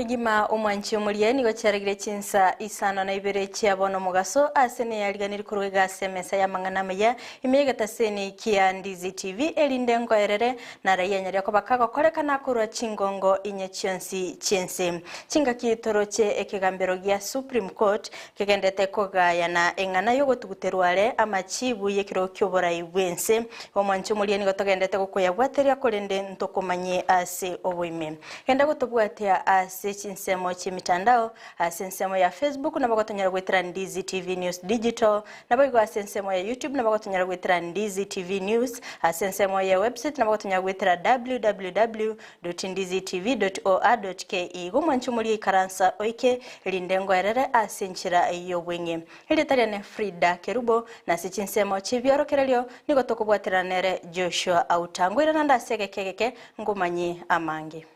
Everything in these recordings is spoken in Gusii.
kegima omwanchi omoria nigo chiaregire chinsa isano na ibere chia bono omogaso ase neyariganiri korwa iga ase emesa y'amang'ana amaya ime y'egetaseni kia Ndizi TV erinde nkoerere na raia nyaria koba kagokorekana korwa chingongo inye chionsi chi'ense. Chingaki toroche ekegambero gia Supreme Court kegendete kogayana eng'ana y'ogotuguterwa are amachibu y'ekerogo ki'oborai bw'ense. Omwanchi omoria nigo togendete gokoyabwateria korende ntokomanyie ase oboime. Genda gotobwatia ase chinsemo chi'emitandao, ase ensemo ya Facebook nabo gotonyora goetera Ndizi TV News Digital, Naboigo ase ensemo ya YouTube nabo gotonyara goetera Ndizi TV News, ase ensemo ye website nabo gotonyara goetera www.ndizitv.or.ke. Igo mwanche omorie ikaransa oike, erinde ngoerere ase enchera y'obweng'e. Erieta riane Frida Kerubo, na ase chinsemo chi'ebiorokererio nigo tokobwaterana nere Joshua Auta. Ngoirana nde ase egeka egeke ngomanyie amange.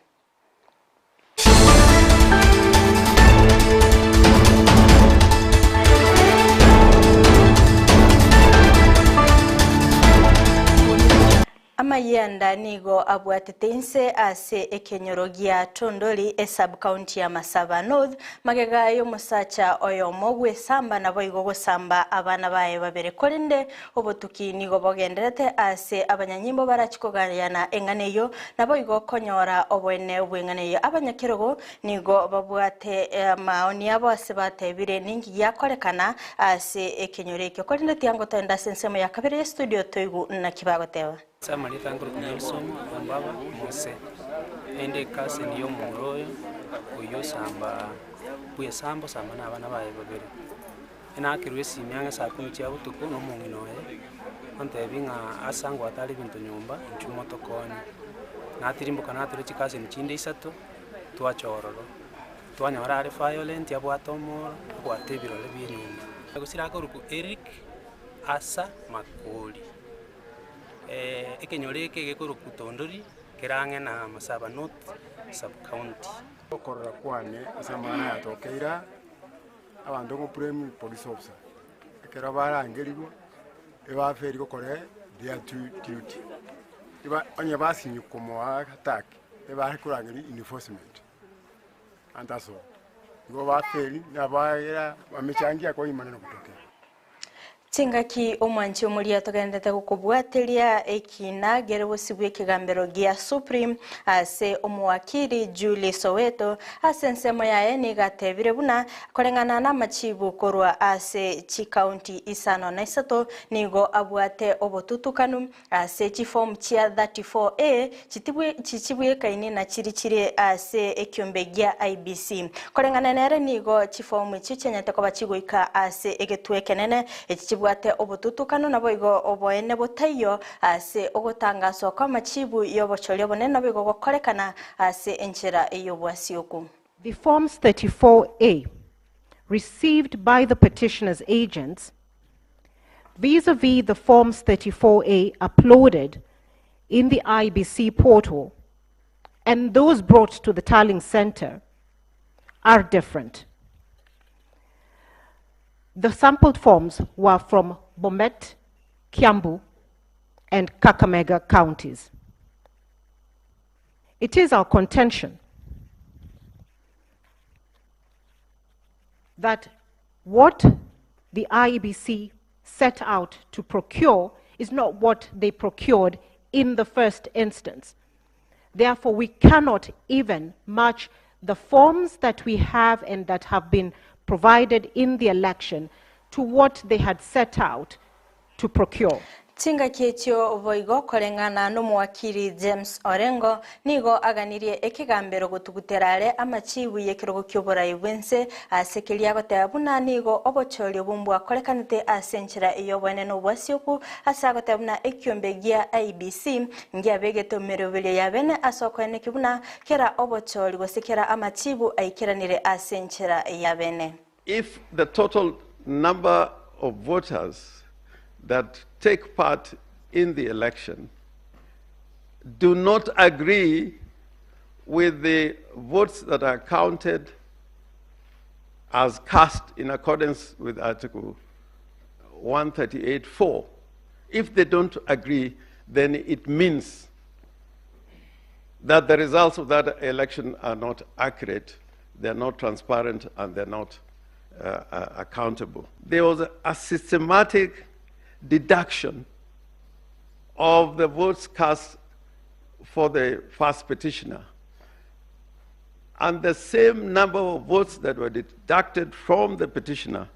Amayianda nigo abwatete inse ase ekenyoro gia Tondori esub-county ya Masaba North magega y'omosacha oyomo gwesamba naboigo gosamba abana baye babere korende Obotuki nigo bogenderete aase abanyanyimbo barachi kogayana eng'ana eyio, naboigo konyora oboene bw'eng'ana eyio. Abanyakerogo nigo babwate amaoni abo ase batebire ninki giakorekana ase ekenyoro ekio. Korende tiga ngotoende ase ensemo ya kabere y'estudio toigwe naki bagoteba. Ase amarieta nkorokwa Nelson Ombaba Mose, naende ecousin ya omomura oyo, oyio osamba bwesamba osamba na abana baye babere. Nakerwa esimi ang'e saa kumi chia botuko na omong'ina oye, ontebia ng'a ase angwate are ebinto nyomba inchuo motokonye. Natirimboka natura chikaseni chinde isato, twacha ororo, twanyora are violent abwate omoro, abwate ebirore bia enyomba. Gosira akorokwa Eric Asa Makori, ekenyoro eke gekorokwa Tondori kere ang'e na Masaba North Sub County. Okorora kwane ase amang'ana aya tokeire aa. Abanto ngo blame police officer, ekero barangerigwa ebaferi gokora their duty, eba onye basinyi komoa attack, ebare korangeria enforcement and that's all. Igo baferi nabagera bamechangia koimana na gotokea. Chingaki omwanchi omoria togenderete gokobwateria ekina gere bosio bw'ekegambero gia Supreme ase omowakili Julie Soweto ase ensemo yaye nigo atebire buna koreng'ana namachibu korwa ase chikaunti isano na isato nigo abwate obotutukanu Ase chifomu chia 34A chichibwekaini na chiri chire ase ekiombe gia IEBC. Koreng'ana nere nigo chifomu echio chianyarete koba chigoika ase egetwe ekenene echi chibwate obotutukano naboigo oboene botaiyo ase ogotangaswa kw'amachibu y'obochori obonene naboigo gokorekana ase enchera y'obwasioku. The forms 34A received by the petitioner's agents vis-a-vis the forms 34A uploaded in the IEBC portal and those brought to the tallying center are different. The sampled forms were from Bomet, Kiambu, and Kakamega counties. It is our contention that what the IEBC set out to procure is not what they procured in the first instance. Therefore, we cannot even match the forms that we have and that have been provided in the election to what they had set out to procure. Chingaki echio boigo koreng'ana nomowakiri James Orengo nigo aganirie ekegambero gotugutera are amachibu y'ekerogo ki'oborai bw'ense ase keria agoteba buna nigo obochori obwo mbwakorekanete ase enchera y'oboene na obwasioku ase agoteba buna ekiombe gia IEBC ngiabegete emeroberio ya bene ase okoenekia buna kera obochori gose kera amachibu aikeranire ase enchera ya bene. If the total number of voters that take part in the election do not agree with the votes that are counted as cast in accordance with Article 138.4, if they don't agree, then it means that the results of that election are not accurate. they are not transparent, and they are not uh, uh, accountable. There was a systematic deduction of the votes cast for the first petitioner. And the same number of votes that were deducted from the petitioner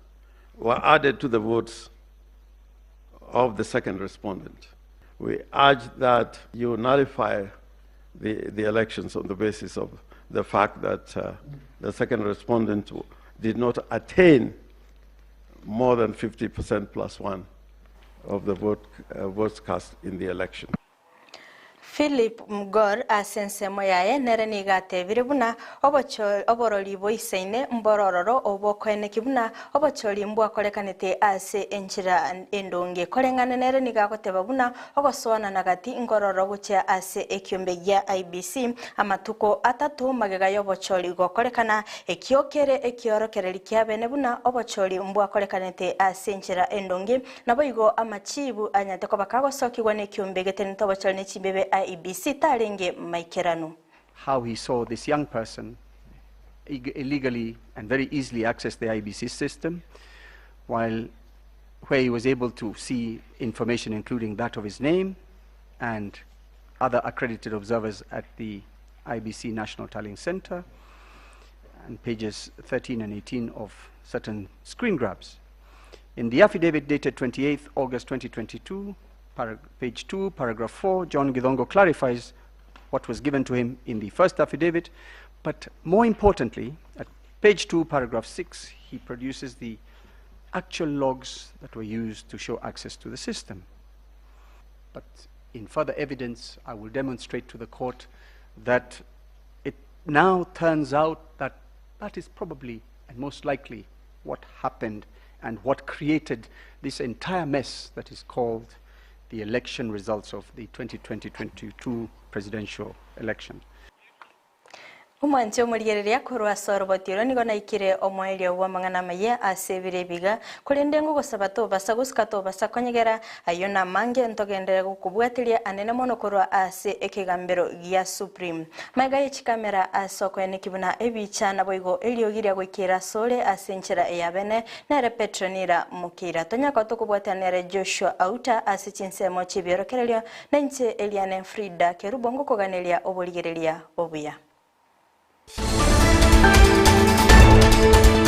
were added to the votes of the second respondent. We urge that you nullify the, the elections on the basis of the fact that uh, the second respondent did not attain more than 50% plus one of the vote, uh, votes cast in the election. Philip Mgor ase ensemo yaye nere nigo atebire buna oborori boisaine mborororo obokoeneki buna obochori mbwakorekanete ase enchera endonge koreng'ana nere nigo agoteba buna ogosoanana gati nkororo gochia ase ekiombe gia IEBC amatuko atato magega ya obochori gokorekana ekio kere ekiorokereri kia bene buna obochori mbwakorekanete ase enchera endonge nabo igo amachibu anyate koba kagosokigwa na ekiombe getenete obochori na echimbebe IEBC tarenge maikeranu. How he saw this young person illegally and very easily access the IEBC system, while where he was able to see information including that of his name and other accredited observers at the IEBC National Tallying Center, and pages 13 and 18 of certain screen grabs. In the affidavit dated 28th August 2022, page 2, paragraph 4, John Githongo clarifies what was given to him in the first affidavit, but more importantly, at page 2, paragraph 6, he produces the actual logs that were used to show access to the system. But in further evidence, I will demonstrate to the court that it now turns out that that is probably and most likely what happened and what created this entire mess that is called the election results of the 2020-22 presidential election. Omwanchi omorigereria korwa ase oroboti oro nigo naikire omoerio bwa amang'ana amaya ase ebire ebiga korende ngogosaba tobasa gosika tobasa konyegera ayio namange ntogenderere gokobwatiria anene mono korwa ase ekegambero gia Supreme. Maiga ye chikamera ase okoeneki buna ebicha naboigo eriogi ria goikera asore ase enchera eya bene nere Petronila Mukira. Tonyaka tokobwatia nere Joshua Auta ase chinsemo chi'ebiorokererio na inche Eliane Frida Kerubo ngokoganeria oborigereria obuya.